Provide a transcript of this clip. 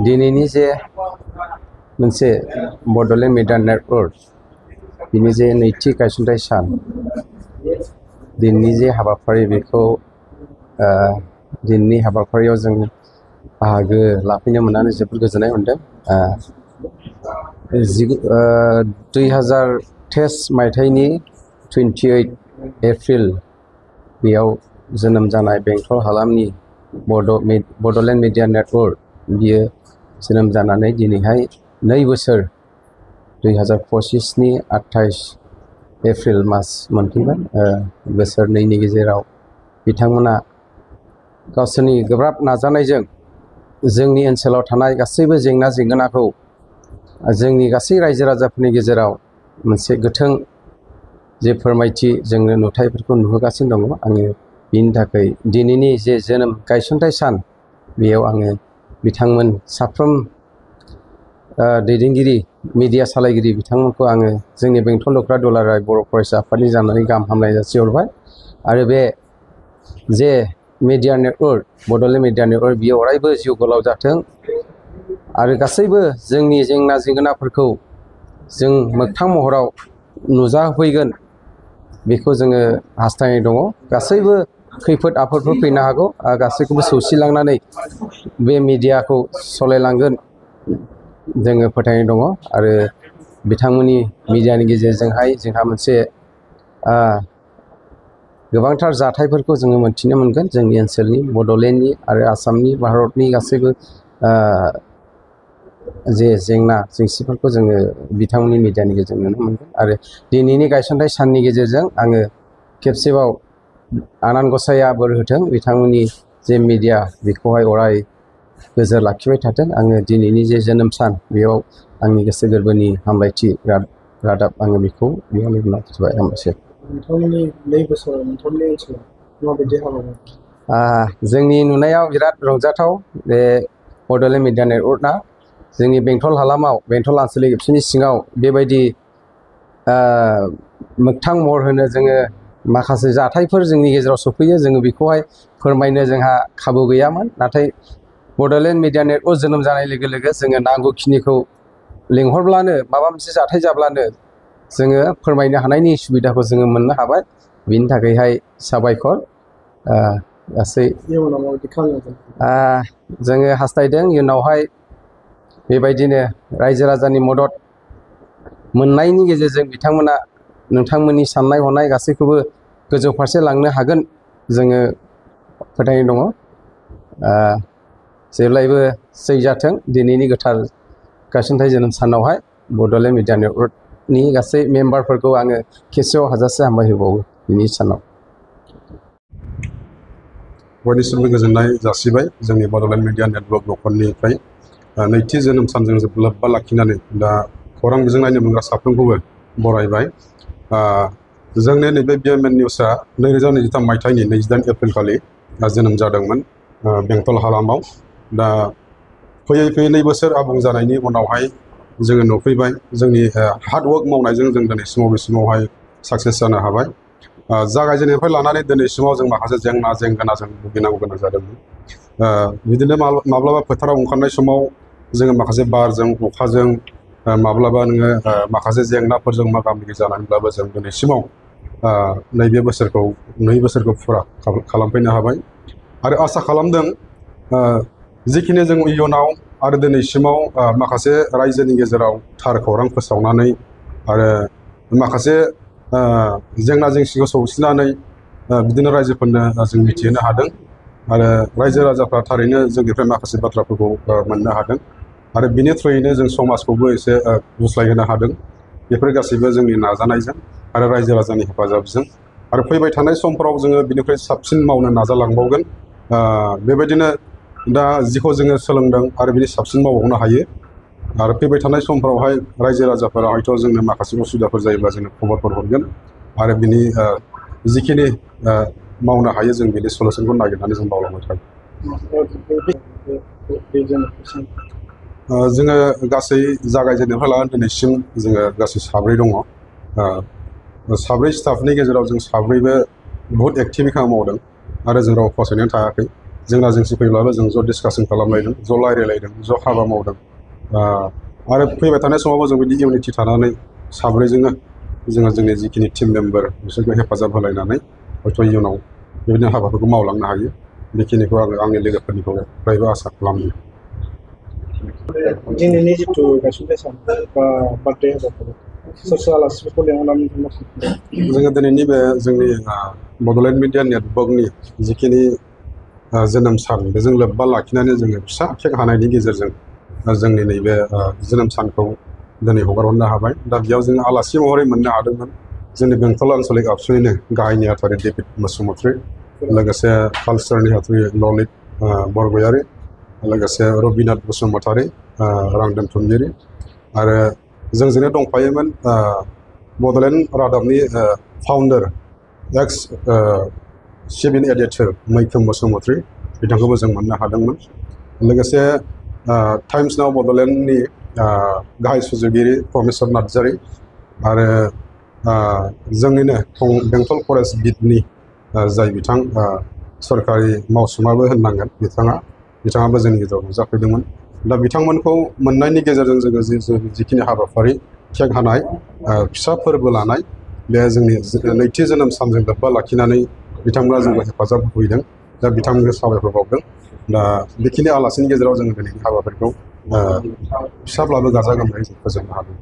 दिनैनि जे मोनसे बड'लेण्ड मिडिया नेटवर्क बिनि जे नैथि गायसनथाय सान दिनैनि जे हाबाफारि बेखौ दिनैनि हाबाफारियाव जों बाहागो लाफैनो मोननानै जोबोद गोजोननाय मोनदों। 2023 मायथाइनि 28 एप्रिल बेयाव जोनोम जानाय बेंटल हालामनि बड'लेण्ड मिडिया नेटवर्क बियो जोनोम जानानै दिनैहाय 2 बोसोर 2025नि 28 एप्रिल मास मोनफैबाय। बोसोरनैनि गेजेराव बिथांमोना गावसोरनि गोब्राब नाजानायजों जोंनि ओनसोलाव थानाय गासैबो जेंना जेंगोनाखौ जोंनि गासै रायजो राजाफोरनि गेजेराव मोनसे गोथों जे फोरमायथि जोंनो नुथायफोरखौ नुहोगासिनो दङ। आङो बिनि थाखाय दिनैनि जे जोनोम गायसनथाय सान बेयाव आङो बिथांमोन साफ्रोम दैदेनगिरि मिडिया सालायगिरि बिथांमोनखौ आङो जोंनि बेंटल लख्रा दुलाराय बर' फरायसा आफादनि जानानै गाहाम हामलायनाय जासिहरबाय। आरो बे जे media network Bodoland media network बियो अरायबो जिउ गोलाव जाथों आरो गासैबो जोंनि जेंना जेंगोनाफोरखौ जों मोगथां महराव नुजाहोफैगोन बेखौ जोङो हास्थायनाय दङ। गासैबो खैफोद आफोदफोर फैनो हागौ, गासैखौबो सौसिलांनानै बे मिडियाखौ सालायलांगोन जोङो फोथायनाय दङ। आरो बिथांमोननि मिडियानि गेजेरजोंहाय जोंहा मोनसे गोबांथार जाथायफोरखौ जोङो मोनथिनो मोनगोन जोंनि ओनसोलनि बड'लेण्डनि आरो आसामनि भारतनि गासैबो जे जेंना जेंसिफोरखौ जोङो बिथांमोननि मिडियानि गेजेरजों नुनो मोनगोन। आरो दिनैनि गायसनथाय साननि गेजेरजों आङो खेबसेबाव आनान गसाइया बोर होथों बिथांमोननि जे मिडिया बेखौहाय अराय गोजोर लाखिबाय थाथों। आङो दिनैनि जे जोनोम सान बेयाव आंनि गोसो गोरबोनि हामलायथि रादाब आङो बेखौ बेयाव लाखिबाय। हामबायसै। नोंथांमोननि 2 बोसोराव नोंथांमोननि ओनसोलाव माबायदि हाबा मावो? जोंनि नुनायाव बिराद रंजाथाव बे बड'लेण्ड मिडिया नेटवर्कआ जोंनि बेंटल हालामाव बेंटल आनसलिक एबसुनि सिङाव बेबायदि मोगथां महर होनो जोङो माखासे जाथायफोर जोंनि गेजेराव सफैयो, जोङो बेखौहाय फोरमायनो जोंहा खाबु गैयामोन। नाथाय बड'लेण्ड मिडिया नेटवर्क जोनोम जानाय लोगो लोगो जोङो नांगौखिनिखौ लिंहरब्लानो माबा मोनसे जाथाय जाब्लानो जोङो फोरमायनो हानायनि सुबिदाखौ जोङो मोननो हाबाय। बिनि थाखायहाय साबायखर। गासै जोङो हास्थायदों इयुनावहाय बेबायदिनो रायजो राजानि मदद मोननायनि गेजेरजों बिथांमोना नोंथांमोननि साननाय हनाय गासैखौबो गोजौ फारसे लांनो हागोन जोङो फोथायनाय दङ। जेब्लायबो जै जाथों दिनैनि गोथार गायसनथाय जोनोम सानावहाय बड'लेण्ड मिडिया नेटवर्कनि गासै मेम्बारफोरखौ आङो खेबसेयाव हाजासे हामबाय होबावो दिनै सानाव। बयनिसिमबो गोजोननाय जासिबाय जोंनि बड'लेण्ड मिडिया नेटवर्क न'खरनिफ्राय नैथि जोनोम सानजों लोब्बा लाखिनानै दा खौरां बिजों नायनो मोनग्रा साफ्रोमखौबो बरायबाय। जोंनि नैबे बिएमएन निउसआ 2023 मायथाइनि 28 एप्रिल खालि जोनोम जादोंमोन बेंटल हालामाव। दा फैयै फैयै 2 बोसोर आबुं जानायनि उनावहाय जोङो नुफैबाय जोंनि हार्डवर्क मावनायजों जों दिनैसिमाव बेसिमावहाय साक्सेस जानो हाबाय। जागायजेननायनिफ्राय लानानै दिनैसिमाव जों माखासे जेंना जेंगोनाजों भुगिनांगौ गोनां जादोंमोन। बिदिनो माब्लाबा फोथाराव ओंखारनाय समाव जोङो माखासे बारजों अखाजों माब्लाबा नोङो माखासे जेंनाफोरजों मोगा मोगि जानानैब्लाबो जों दिनैसिमाव नैबे बोसोरखौ 2 बोसोरखौ फुरा खालामफैनो हाबाय। आरो आसा खालामदों जिखिनि जों इयुनाव आरो दिनैसिमाव माखासे रायजोनि गेजेराव थार खौरां फोसावनानै आरो माखासे जेंना जेंसिखौ सौसिनानै बिदिनो रायजोफोरनो जों मिथिहोनो हादों। आरो रायजो राजाफ्रा थारैनो जोंनिफ्राय माखासे बाथ्राफोरखौ मोननो हादों। आरो बिनि थ्रुयैनो जों समाजखौबो एसे गुस्लायहोनो हादों। बेफोर गासैबो जोंनि नाजानायजों आरो रायजो राजानि हेफाजाबजों आरो फैबाय थानाय समफोराव जोङो बिनिफ्राय साबसिन मावनो नाजालांबावगोन। बेबायदिनो दा जिखौ जोङो सोलोंदों आरो बिनि साबसिन मावबावनो हायो। आरो फैबाय थानाय समफोरावहाय रायजो राजाफोरा हयथ' जोंनो माखासे उसुबिदाफोर जायोब्ला जोंनो खबरफोर हरगोन आरो बिनि जिखिनि मावनो हायो जों बिनि सलुसनखौ नागिरनानै जों मावलांबाय थागोन। जोङो गासै जागायजेननायनिफ्राय लानानै दिनैसिम जोङो गासै 7 दङ। 7 स्टाफनि गेजेराव जों 7बो बहुत एक्टिभै खामानि मावदों आरो जों राव फावसायनानै थायाखै। जेंना जेंसि फैब्लाबो जों ज' डिसकासन खालामलायदों, ज' रायज्लायलायदों, ज' हाबा मावदों। आरो फैबाय थानाय समावबो जों बिदि इउनिटि थानानै साब्रैजोंनो जोङो जोंनि जिखिनि टिम मेम्बार बिसोरखौ हेफाजाब होलायनानै हयथ' इयुनाव बेबायदिनो हाबाफोरखौ मावलांनो हायो। बेखिनिखौ आङो आंनि लोगोफोरनिफ्रायबो आसा खालामो। दिनैनि जिथु गायसनथाय सान बा बार्थडे हाबाफारि सोर सोर आलासिफोरखौ लेंहरनानै जोङो दिनैनि बे जोंनि बड'लेण्ड मिडिया नेटवर्कनि जिखिनि जोनोम सान बेजों लोब्बा लाखिनानै जोङो फिसा केक हानायनि गेजेरजों जोंनि नैबे जोनोम सानखौ दिनै हगार हरनो हाबाय। दा बेयाव जोङो आलासि महरै मोननो हादोंमोन जोंनि बेंटल आन्सलिक आबसुनिनो गाहाय नेहाथारि डेभिड बसुमतारी, लोगोसे कालसार नेहाथारि ललित बरगयारी, लोगोसे रबिनाथ बसुमतारी रां दोनथुमगिरि, आरो जोंजोंनो दंफायोमोन बड'लेण्ड रादाबनि फाउन्डार एक्स सिभिल एडिटर मैखोम बसुमतारी, बिथांखौबो जों मोननो हादोंमोन। लोगोसे टाइम्स नाव बड'लेण्डनि गाहाय सुजुगिरि प्रमेस्वर नार्जारी आरो जोंनिनो बेंटल फरेस्ट बिटनि जाय बिथां सरकारि मावसुमाबो होननांगोन बिथाङाबो जोंनि गेजेराव नुजाफैदोंमोन। दा बिथांमोनखौ मोननायनि गेजेरजों जोङो जिखिनि हाबाफारि केक हानाय फिसा फोरबो लानाय बे जोंनि नैथि जोनोम सानजों लोब्बा लाखिनानै बिथांमोना जोंखौ हेफाजाब होफैदों। दा बिथांमोनखौ साबायखर बावदों। दा बेखिनि आलासिनि गेजेराव जोङो दिनैनि हाबाफारिखौ फिसाब्लाबो गाजा गोमजायै जों फोजोबनो हादों।